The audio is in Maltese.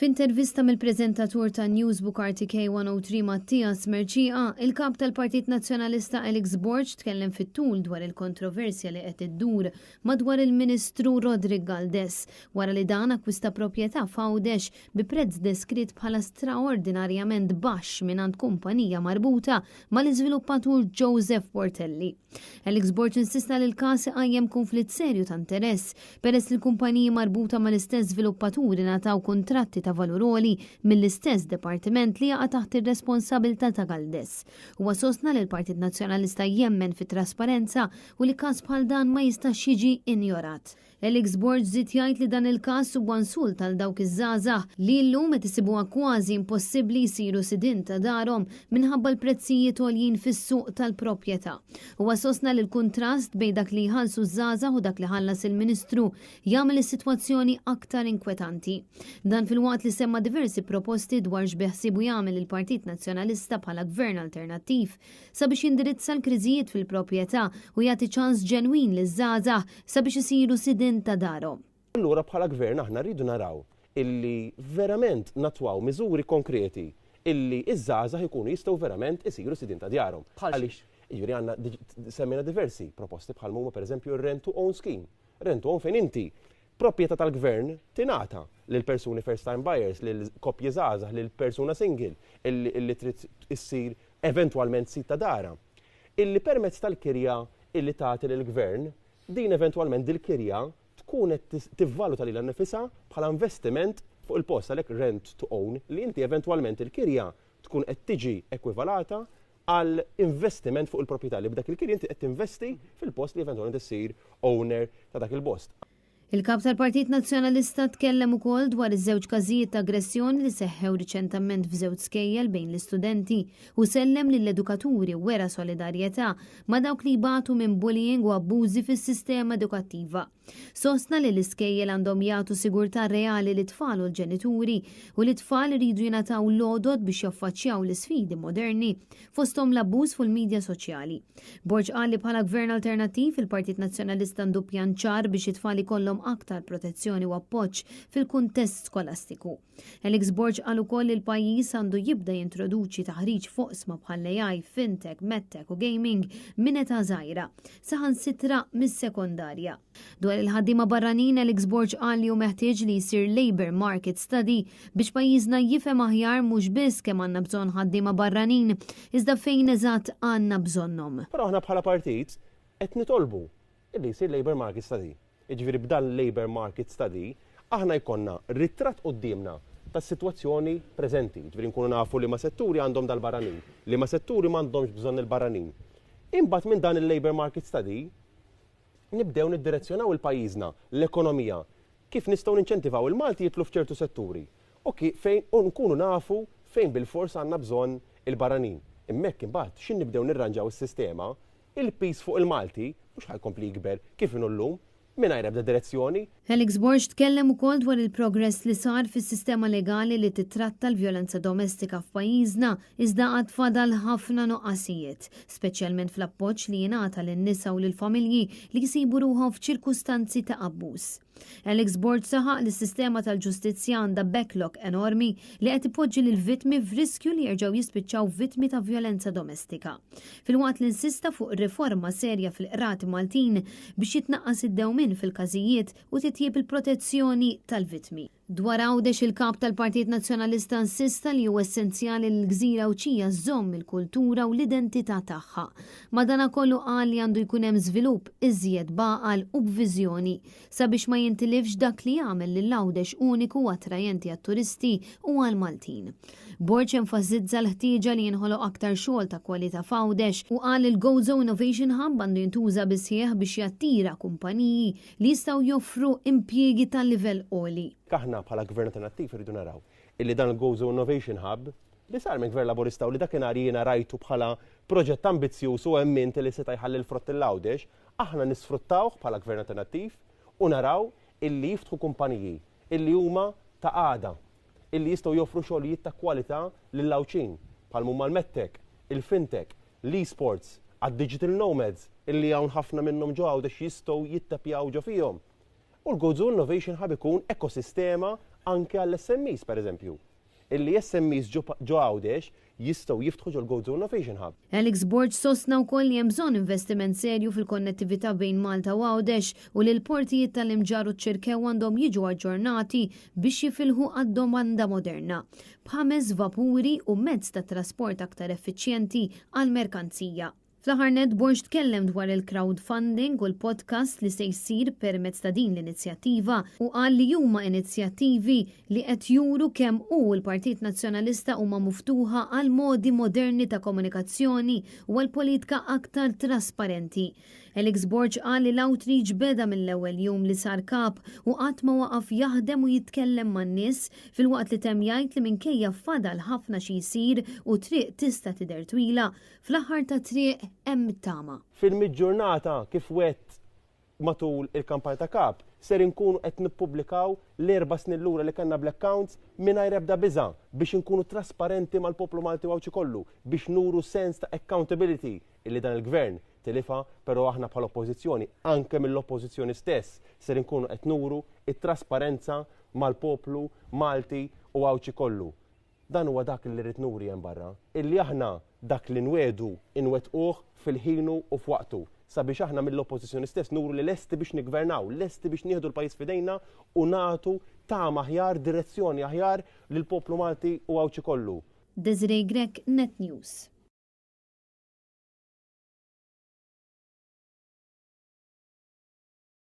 F'intervista mill-preżentatur ta' Newsbook RTK 103 Mattias Mercieca, il-Kap tal-Partit Nazzjonalista Alex Borg tkellem fit-tul dwar il-kontroversja li qed iddur madwar il-Ministru Roderick Galdes wara li dan akkwista proprjetà f'Għawdex bi prezz deskritt bħala straordinarjament baxx mingħand kumpanija marbuta mal-iżviluppatur Joseph Portelli. Alex Borg insista li l-każ iqajjem kunflitt serju ta' interess peress li l-kumpaniji marbuta mal-istess żviluppaturi ngħataw kuntratti ta' valur għoli mill-istess dipartiment li jaqa' taħt ir-responsabilità ta' Galdes. Huwa sostna li l-Partit Nazzjonalista jemmen fit-trasparenza u li każ bħal dan ma jistax jiġi injorat. Alex Borg żied jgħid li dan il-każ huwa insult għal dawk iż-żgħażagħ li llum qed isibuha kważi impossibbli jsiru sidien ta' darhom minħabba l-prezzijiet għoljin fis-suq tal-proprjetà. Huwa sostna li l-kuntrast bejn dak li jħallsu ż-żgħażagħ u dak li ħallas il-Ministru jagħmel is-sitwazzjoni aktar inkwetanti. Dan filwaqt li semma diversi proposti dwar x'beħsiebu jagħmel il-Partit Nazzjonalista bħala gvern alternattiv sabiex jindirizza l-kriżijiet fil-proprjetà u jagħti ċans ġenwin liż-żgħażagħ sabiex isiru sidien ta' darhom. Allura bħala gvern aħna rridu naraw illi verament nattwaw miżuri konkreti illi ż-żgħażagħ ikunu jistgħu verament isiru sidien ta' djarhom. Bħal xiex? Għaliex, jiġifieri għandna semmejna diversi proposti bħal huma pereżempju r-rent to own scheme. Rent to own fejn inti proprjetà tal-gvern tingħata lil persuni first time buyers, lil koppji żgħażagħ, lil persuna single illi trid issir eventwalment sid ta' darha. Illi permezz tal-kirja illi tagħti lill-gvern, din eventwalment dil-kirja tkun qed tivvaluta lilha nnifisha bħala investiment fuq il-post, għalhekk rent to own, li inti eventwalment il-kirja tkun qed tiġi ekwivalata għal investiment fuq il-proprjetà li b'dak il-kirja inti qed tinvesti fil-post li eventwalment issir owner ta' dak il-post. Il-Kap tal-Partit Nazzjonalista tkellem ukoll dwar iż-żewġ każijiet ta' aggressjoni li seħħew riċentament f'żewġ skejjel bejn l-istudenti u sellem lill-edukaturi u wera solidarjetà ma' dawk li jbatu minn bullying u abbużi fis-sistema edukattiva. Sostna li l-iskejjel għandhom jagħtu sigurtà reali lit-tfal u l-ġenituri u li t-tfal iridu jingħataw l-għodod biex jaffaċċjaw l-isfidi moderni fosthom l-abbuż fuq il-midja soċjali. Borg qal li bħala gvern alternattiv il-Partit Nazzjonalista għandu pjan ċar biex it-tfal ikollhom aktar protezzjoni u appoġġ fil-kuntest skolastiku. Alex Borg qal ukoll li l-pajjiż għandu jibda jintroduċi taħriġ f'oqsma bħall-AI, fintech, medtech u gaming minn età żgħira, saħansitra mis-sekondarja. Dwar il-ħaddiema barranin, Alex Borg qal li hu meħtieġ li jsir labour market study biex pajjiżna jifhem aħjar mhux biss kemm għandna bżonn ħaddiema barranin, iżda fejn eżatt għandna bżonnhom. Però aħna bħala partit qed nitolbu illi jsir labour market study. Jiġifieri b'dan labour market study aħna jkollna ritratt quddiemna tas-sitwazzjoni preżenti. Jiġifieri nkunu nafu liema setturi għandhom dal-barranin, liema setturi m'għandhomx bżonn il-barranin. Imbagħad minn dan il-labour market study nibdew niddirezzjonaw il-pajjiżna, l-ekonomija, kif nistgħu ninċentivaw il-Malti jidħlu f'ċertu setturi u fejn u nkunu nafu fejn bilfors għandna bżonn il-barranin. Hemmhekk imbagħad x'in nibdew nirranġaw is-sistema, il-piż fuq il-Malti mhux ħa jkompli jikber kif inhu llum mingħajr ebda direzzjoni. Alex Borg tkellem ukoll dwar il-progress li sar fis-sistema legali li tittratta l-vjolenza domestika f'pajjiżna iżda għad fadal ħafna nuqqasijiet, speċjalment fl-appoġġ li jingħata lin-nisa u lill-familji li jsibu ruħhom f'ċirkustanzi ta' abbuż. Alex Borg saħaq li s-sistema tal-ġustizzja għandha backlog enormi li qed ipoġġi lill-vittmi f'riskju li jerġgħu jispiċċaw vittmi ta' vjolenza domestika. Filwaqt li insista fuq riforma serja fil-qrati Maltin biex jitnaqqas id-dewmien fil-każijiet u titjieb il-protezzjoni tal-vittmi. Dwar Għawdex il-Kap tal-Partit Nazzjonalista insista li hu essenzjali li l-gżira Għawdxija żżomm il-kultura u l-identità tagħha. Madanakollu qal li għandu jkun hemm żvilupp iżjed b'għaqal u b'viżjoni sabiex ma jintilifx dak li jagħmel lil Għawdex uniku u attrajenti għat-turisti u għall-Maltin. Borg enfasizza l-ħtieġa li jinħoloq aktar xogħol ta' kwalità f'Għawdex u qal li l-Gozo Innovation Hub għandu jintuża bis-sħiħ biex jattira kumpaniji li jistgħu joffru impjiegi ta' livell għoli. Aħna bħala Gvern Alternattiv irridu naraw illi dan il-Gozo Innovation Hub li sar minn Gvern Laburista u li dakinhar jiena rajtu bħala proġett ambizzjuż u emmint li seta' jħalli l-frott lil Għawdex, aħna nisfruttawh bħala Gvern Alternattiv u naraw illi jiftħu kumpaniji illi huma ta' għada, illi jistgħu joffru xogħlijiet ta' kwalità lill-Għawdxin, bħal m'huma l-medtech, il-fintech, l-esports, għad-digital nomads illi hawn ħafna minnhom ġo Għawdex jistgħu jittepjaw ġo fihom. U l-Gozo Innovation Hub ikun ekosistema anke għall-SMEs pereżempju. Illi SMEs ġo Għawdex jistgħu jiftħu ġol-Gozo Innovation Hub. Alex Borg sostna wkoll li hemm bżonn investiment serju fil-konnettività bejn Malta u Għawdex u li l-portijiet tal-Imġarr u ċ-Ċirkew għandhom jiġu aġġornati biex jifilħu għad-domanda moderna, b'ħames vapuri u mezz ta' trasport aktar effiċjenti għall-merkanzija. Fl-aħħar nett Borg tkellem dwar il-crowdfunding u l-podcast li se jsir permezz ta' din l-inizjattiva u qal li huma inizjattivi li qed juru kemm hu u l-Partit Nazzjonalista huma muftuħa għal modi moderni ta' komunikazzjoni u għal politika aktar trasparenti. Alex Borg qal li l-outreach beda mill-ewwel jum li sar kap u qatt ma waqaf jaħdem u jitkellem man-nies filwaqt li temm jgħid li minkejja fadal ħafna xi jsir u triq tista' tidher twila, Fl-aħħar tat-triq hemm it-tama. Fil-miġġurnata kif wegħedt matul il-kampanja ta' Kap, ser inkunu qed nippubblikaw l-erba' snin lura li kellna bl-accounts mingħajr ebda biża' biex inkunu trasparenti mal-poplu Malti u Għawdxi kollu biex nuru sens ta' accountability illi dan il-Gvern tilifha però aħna bħala Oppożizzjoni, anke mill-Oppożizzjoni stess, ser inkunu qed nuru t-trasparenza mal-poplu Malti u Għawdxi kollu. Dan huwa dak li rrid nuri hemm barra, illi aħna dak li nwiegħdu nwettquh fil-ħinu u f'waqtu, sabiex aħna mill-Oppożizzjoni stess nuru li lesti biex niggvernaw, lesti biex nieħdu l-pajjiż f'idejna u nagħtu tama aħjar, direzzjoni aħjar lill-poplu Malti u Għawdxi kollu. Desiree Grech, Net News.